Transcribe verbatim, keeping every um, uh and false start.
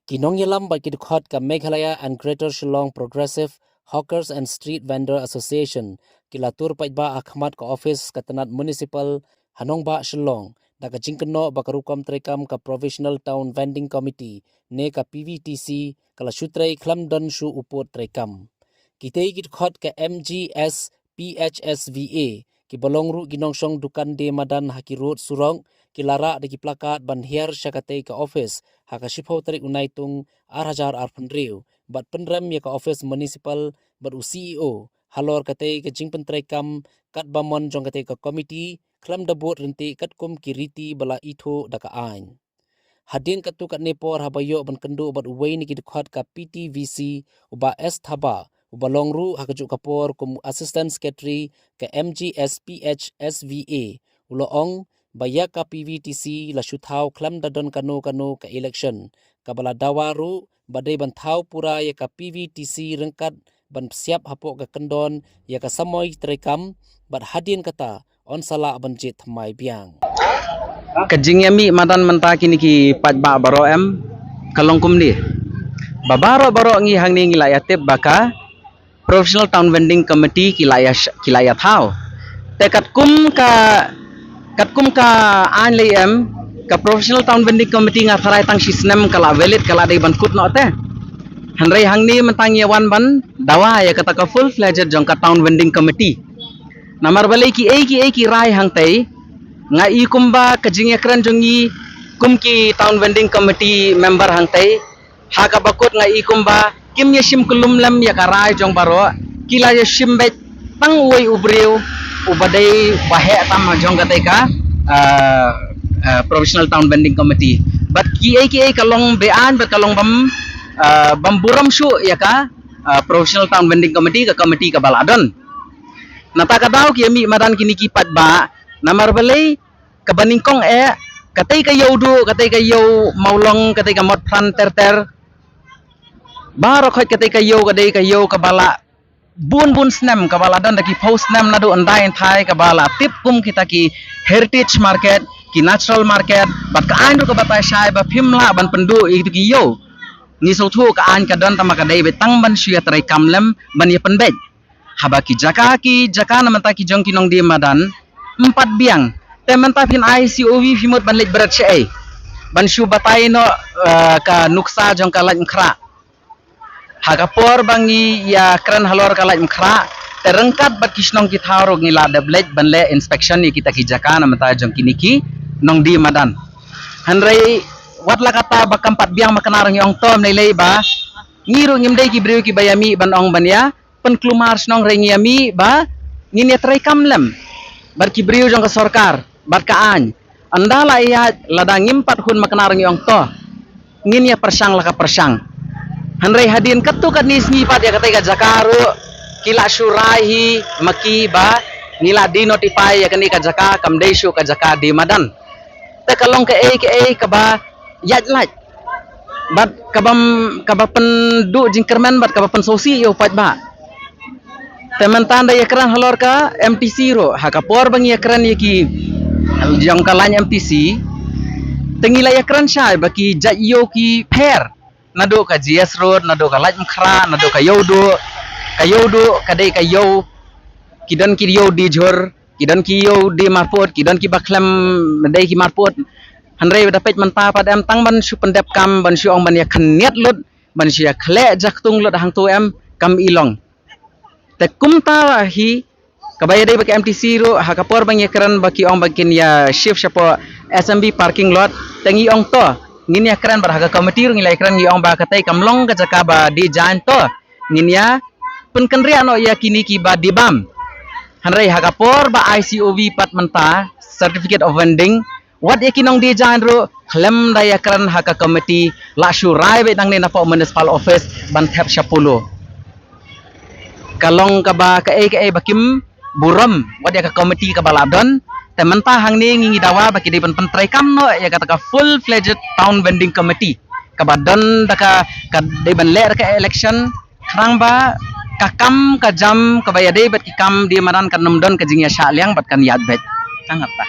Ki nongïalam bad ki dkhot ka Meghalaya and Greater Shillong Progressive Hawkers and Street Vendor Association ki la tur paidbah ha khmat ka office ka tnat municipal ha nongbah Shillong da ka jingkynnoh ba ka rukom treikam ka Provisional Town Vending Committee ne ka P V T C ka la shu trei khlem don shuh u pud treikam. Kitei ki dkhot ka M G S P H S V A kiba long ruh ki nongshong dukan die madan ha ki rud surok ki la rah da ki plakat ban hiar sha katei ka office ha ka shiphew tarik u Naitung ar hajar arphew hynriew bad pynrem ïa ka office municipal bad u C E O halor katei ka jingpyntreikam katba mon jong katei ka komiti khlem da bud ryntih katkum ki riti ba la ithuh da ka aiñ. Hadien katto katne por haba ïoh ban kynduh bad uwei na ki dkhot ka P T V C u Bah S Thabah uba long ruh ha kajuh ka por kum Assistant Secretary ka M G S P H S V A u la ong ba ïa ka P V T C la shu thaw khlem da don kano kano ka election kaba la dawa ruh ba dei ban thaw pura ïa ka P V T C ryngkat ban psiap hapoh ka kyndon ïa ka samoi treikam bad hadien kata yn sa lah ban jied thymmai biang. Ka jingïamih madan mynta kine ki paidbah baroh em ka long kumne. Ba baroh baroh ngi hangne ngi la ïa tip ba ka Professional Town Vending Committee ki la ïa sh- ki la ïa thaw. Te katkum ka katkum ka aiñ lei em ka Professional Town Vending Committee nga tharai tang shi snem ka la valid ka la dei ban kut noh te. Hynrei hangne mynta ngi ïa wan ban dawa ïa kata ka full fledged jong ka Town Vending Committee. Namar balei kiei kiei ki rai hangtei nga i kumba ka jingïakren jong ngi kum ki Town Vending Committee member hangtei ha kaba kut nga i kumba kim ïa shim kyllum lem ïa ka rai jong baroh ki la ïa shim beit tang uwei u briew uba dei ba heh tam jong katei ka ah, ah, Professional Town Vending Committee. Bad kiei kiei ka long beaiñ bad ka long bam ah, bam burom shuh ïa ka ah, Professional Town Vending Committee ka committee kaba la don. Nata ka daw ki ïamih madan kine ki paidbah namar balei kaba nyngkong eh katei ka ïew duh katei ka ïew mawlong katei ka mot phran ter ter. Baroh khoit katei ka ïew ka dei ka ïew kaba la bun bun snem kaba la don da ki phew snem naduh ynda ynthai kaba la tip kum kita ki heritage market ki natural market bad ka aiñ ruh kaba tai shai ba phim lah ban pynduh ïa kitu ki ïew. Ngi sngewthuh ka aiñ ka don tangba ka dei beit tang ban shu ïa treikam lem ban ïa pynbeit. Haba ki jaka ki jaka na mynta ki jong ki nongdie madan ym pat biang. Te mynta phin ai C O V phi mut ban leit bret shaei ban shu batai noh eh, ka nuksa jong ka Laitumkhrah. Ha ka por ba ngi ïa kren halor ka Laitumkhrah te ryngkat bad ki shnong ki thaw ruh ngi la dep leit ban leh inspection ïa kita ki jaka na mynta jong kine ki nongdie madan. Hynrei wat la kata ba kam pat biang ma kane ruh ngi ong to ym lei lei ba ngi ruh ngim dei ki briew kiba ïa mih ban ong ban ïa pynkulmar shnong, hynrei ngi ïa mih ba ngin ïa treikam lem bad ki briew jong ka sorkar bad ka aiñ. Ynda la ïaid lada ngim pat hun ma kane ruh ngi ong to ngin ïa pyrshang la ka pyrshang. Hynrei hadien katto katne sngi pat ïa katei ka jaka ruh ki la shu rai hi ma ki ba ngi la denotify ïa kane ka jaka kam dei shuh ka jaka die madan. Te ka long kaei kaei kaba ïaid lait bad kaba kaba pynduh jingkyrmen bad kaba pynsngewsih ïa u paidbah. Te mynta ynda ïa kren halor ka M T C ruh ha ka por ba ngi ïa kren ïa ki jong ka lain M T C te ngi la ïa kren shai ba ki jait ïew ki pher naduh ka G S Road naduh ka Laitumkhrah naduh ka Ïewduh. Ka Ïewduh ka dei ka ïew ki don ki ïew die jhur ki don ki ïew die marput ki don kiba khlem dei ki marput. Hynrei da peit mynta pat em tang ban shu pyndep kam ban shu ong ban ïa khyndiat lut ban shu ïa khleh jaktung lut hangto em kam i long. Te kumta hi kaba ïa dei ba ka M T C ruh ha ka por ba ngi ïa kren ba ki ong ba kin ïa shift shapoh S M B parking lot te ngi ong to ngin ïa kren bad ha ka committee ruh ngi la ïa kren ngi ong ba katei kam long ka jaka ba die jaiñ to ngin ïa pynkynriah noh ïa kine kiba die bam. Hynrei ha ka por ba ai C O V pat mynta certificate of vending wat ïa ki nongdie jaiñ ruh khlem da ïa kren ha ka committee la shu rai beit nangne napoh municipal office ban thep sha Polo. Ka long kaba kaei kaei ba kim burom wat ïa ka committee kaba la don. Te mynta hangne ngi ngi dawa ba ki dei ban pyntreikam noh ïa kata ka full fledged town vending committee kaba don da ka ka dei ban leh da ka election. Khnang ba ka kam ka jam kaba ïa dei bad ki kam die madan kan ym don ka jingïashah liang bad kan ïaid beit. Tang hatta.